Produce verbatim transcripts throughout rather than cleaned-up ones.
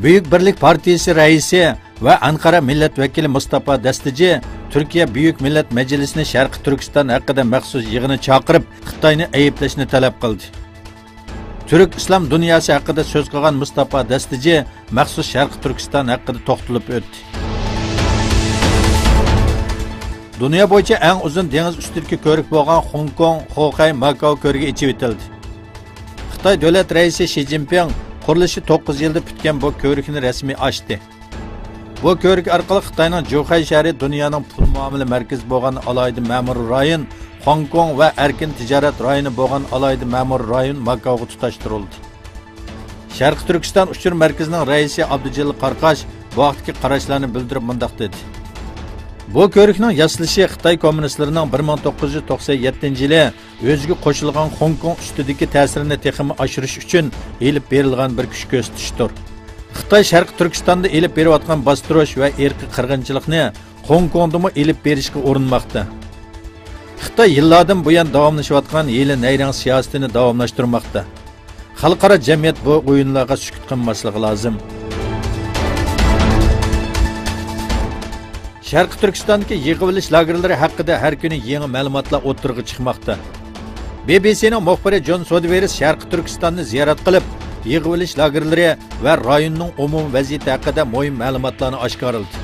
بۈيۈك بىرلىك پارتىيىسى رەئىسى ۋە ئەنقەرە مىللەت ۋەكىلى مۇستاپا دەستىجى تۈركىيە بۈيۈك مىللەت مەجلىسىنى شەرقىي تۈركىستان ھەققىدە مەخسۇس يىغىنى چاقىرىپ، خىتاينى ئەيىبلەشنى تەلەپ قىلدى. تۈرك ئىسلام دۇنياسى ھەققىدە سۆز قىلغان مۇستاپا دەستىجى مەخسۇس شەرقىي تۈركىستان ھەققىدە توختىلىپ ئۆتتى. دۇنيا بويىچە ئەڭ ئۇزۇن دېڭىز ئۈستىدىكى كۆۋرۈك بولغان خوڭكوڭ، خوخەي، ماكاۋ كۆۋرۈكى ئېچىۋېتىلدى. خىتاي دۆلەت رەئىسى شى جىنپىڭ قۇرۇلۇشى توققۇز يىلدا پۈتكەن بۇ كۆۋرۈكنى رەسمىي ئاچتى. بۇ كۆۋرۈك ئارقىلىق خىتاينىڭ جۇخەي شەھىرى دۇنيانىڭ پۇل مۇئامىلە مەركىزى بولغان ئالاھىدە مەمۇرىي رايون، خوڭكوڭ ۋە ئەركىن تىجارەت رايونى بولغان ئالاھىدە مەمۇرىي رايون ماكاۋغا تۇتاشتۇرۇلدى. شەرقىي تۈركىستان ئۇچۇر مەركىزىنىڭ رەئىسى ئابدۇجېلىل قاراقاش بۇ ھەقتىكى قاراشلارنى بىلدۈرۈپ مۇنداق دېدى: بۇ كۆۋرۈكنىڭ ياسىلىشى خىتاي كوممۇنىستلىرىنىڭ بىر مىڭ توققۇز يۈز توقسەن يەتتىنچى يىلى ئۆزىگە قوشۇلغان خوڭكوڭ ئۈستىدىكى تەسىرىنى تېخىمۇ ئاشۇرۇش ئۈچۈن ئېلىپ بېرىلغان بىر كۈچ كۆرسىتىشتۇر. خىتاي شەرقىي تۈركىستاندا ئېلىپ بېرىۋاتقان باستۇرۇش ۋە ئىرقىي قىرغىنچىلىقنى خوڭكوڭدىمۇ ئېلىپ بېرىشكە ئۇرۇنماقتا. خىتاي يىللاردىن بۇيان داۋاملىشىۋاتقان ھىيلە نەيرەڭ سىياسىتىنى داۋاملاشتۇرماقتا. خەلقئارا جەمئىيەت بۇ ئويۇنلارغا سۈكۈت قىلماسلىقى لازىم. شەرقىي تۈركىستاندىكى يىغىۋېلىش لاگېرلىرى ھەققىدە ھەر كۈنى يېڭى مەلۇماتلار ئوتتۇرىغا چىقماقتا. بى بى سىنىڭ مۇخبىرى جون سودۋېرس شەرقىي تۈركىستاننى زىيارەت قىلىپ، يىغىۋېلىش لاگېرلىرى ۋە رايوننىڭ ئومۇمىي ۋەزىيىتى ھەققىدە مۇھىم مەلۇماتلارنى ئاشكارىلىدى.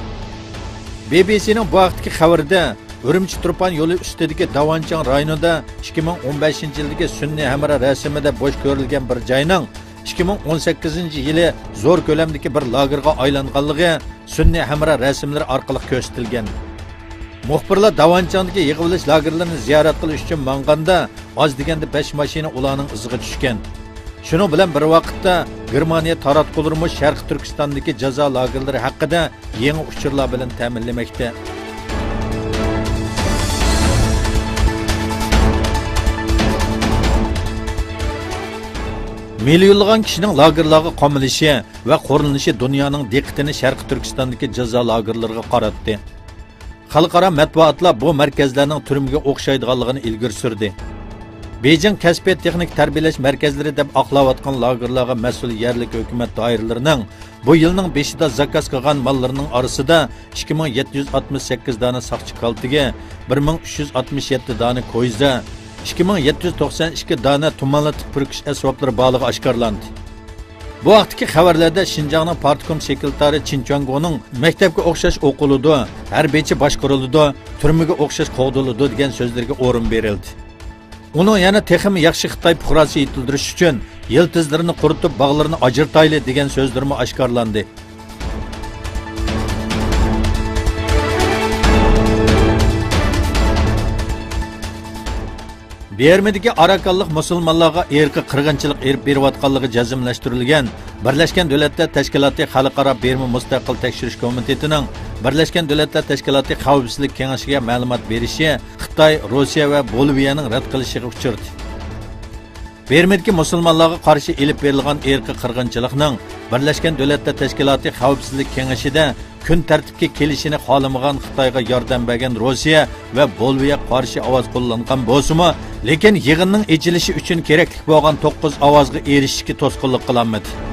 بى بى سىنىڭ بۇ ھەقتىكى خەۋىرىدە، ئۈرۈمچى تۇرپان يولى ئۈستىدىكى داۋانچىڭ رايونىدا ئىككى مىڭ ئون بەشىنچى يىلدىكى سۈنئىي ھەمراھ رەسىمىدە بوش كۆرۈلگەن بىر جاينىڭ ئىككى مىڭ ئون سەككىزىنچى يىلى زور كۆلەمدىكى بىر لاگېرغا ئايلانغانلىقى سۈنئىي ھەمراھ رەسىملىرى ئارقىلىق كۆرسىتىلگەن. مۇخبىرلار داۋانچىڭدىكى يىغىۋېلىش لاگېرلىرىنى زىيارەت قىلىش ئۈچۈن ماڭغاندا، ئاز دېگەندە بەش ماشىنا ئۇلارنىڭ ئىزىغا چۈشكەن. شۇنىڭ بىلەن بىر ۋاقىتتا، گېرمانىيە تاراتقۇلىرىمۇ شەرقىي تۈركىستاندىكى جازا لاگېرلىرى ھەققىدە يېڭى ئۇچۇرلار بىلەن تەمىنلىمەكتە. مىليونلىغان كىشىنىڭ لاگېرلارغا قامىلىشى ۋە خورلىنىشى دۇنيانىڭ دىققىتىنى شەرقىي تۈركىستاندىكى جازا لاگېرلىرىغا قاراتتى. خەلقئارا مەتبۇئاتلار بۇ مەركەزلەرنىڭ تۈرمىگە ئوخشايدىغانلىقىنى ئىلگىرى سۈردى. بېيجىڭ كەسپىي تېخنىكا تەربىيەلەش مەركەزلىرى دەپ ئاقلاۋاتقان لاگېرلارغا مەسئۇل يەرلىك ھۆكۈمەت دائىرىلىرىنىڭ بۇ يىلنىڭ بېشىدا زاكاز قىلغان ماللىرىنىڭ ئارىسىدا ئىككى مىڭ يەتتە يۈز ئاتمىش سەككىز دانە ساقچى كالتىكى، بىر مىڭ ئۈچ يۈز ئاتمىش يەتتە دانە كويزا، ئىككى مىڭ يەتتە يۈز توقسان ئىككى دانە تۇمانلىتىپ پۈركۈش ئەسۋابلىرى بارلىقى ئاشكارىلاندى. بۇ ھەقتىكى خەۋەرلەردە شىنجاڭنىڭ پارتكوم سېكرېتارى چىن چۈەنگونىڭ مەكتەپكە ئوخشاش ئوقۇلىدۇ، ھەربىيچە باشقۇرۇلىدۇ، تۈرمىگە ئوخشاش قوغدىلىدۇ دېگەن سۆزلىرىگە ئورۇن بېرىلدى. ئۇنىڭ يەنە تېخىمۇ ياخشى خىتاي پۇقراسى يېتىلدۈرۈش ئۈچۈن يىلتىزلىرىنى قۇرۇتۇپ، باغلىرىنى ئاجرىتايلى دېگەن سۆزلىرىمۇ ئاشكارىلاندى. بېرمىدىكى ئاراكانلىق مۇسۇلمانلارغا ئىرقىي قىرغىنچىلىق ئېلىپ بېرىۋاتقانلىقى جەزملەشتۈرۈلگەن بىرلەشكەن دۆلەتلەر تەشكىلاتى خەلقئارا بېرما مۇستەقىل تەكشۈرۈش كومىتېتىنىڭ بىرلەشكەن دۆلەتلەر تەشكىلاتى خەۋپسىزلىك كېڭىشىگە مەلۇمات بېرىشى خىتاي، روسىيە ۋە بولىۋىيەنىڭ رەت قىلىشىغا ئۇچرىدى. بېرمىدىكى مۇسۇلمانلارغا قارشى ئېلىپ بېرىلغان ئىرقىي قىرغىنچىلىقنىڭ بىرلەشكەن دۆلەتلەر تەشكىلاتى خەۋپسىزلىك كېڭىشىدە كۈن تەرتىپكە كېلىشىنى خالىمىغان خىتايغا ياردەم بەرگەن روسىيە ۋە بولىۋىيە قارشى ئاۋاز قوللانغان بولسىمۇ، لېكىن يىغىننىڭ ئېچىلىشى ئۈچۈن كېرەكلىك بولغان توققۇز ئاۋازغا ئېرىشىشكە توسقۇنلۇق قىلالمىدى.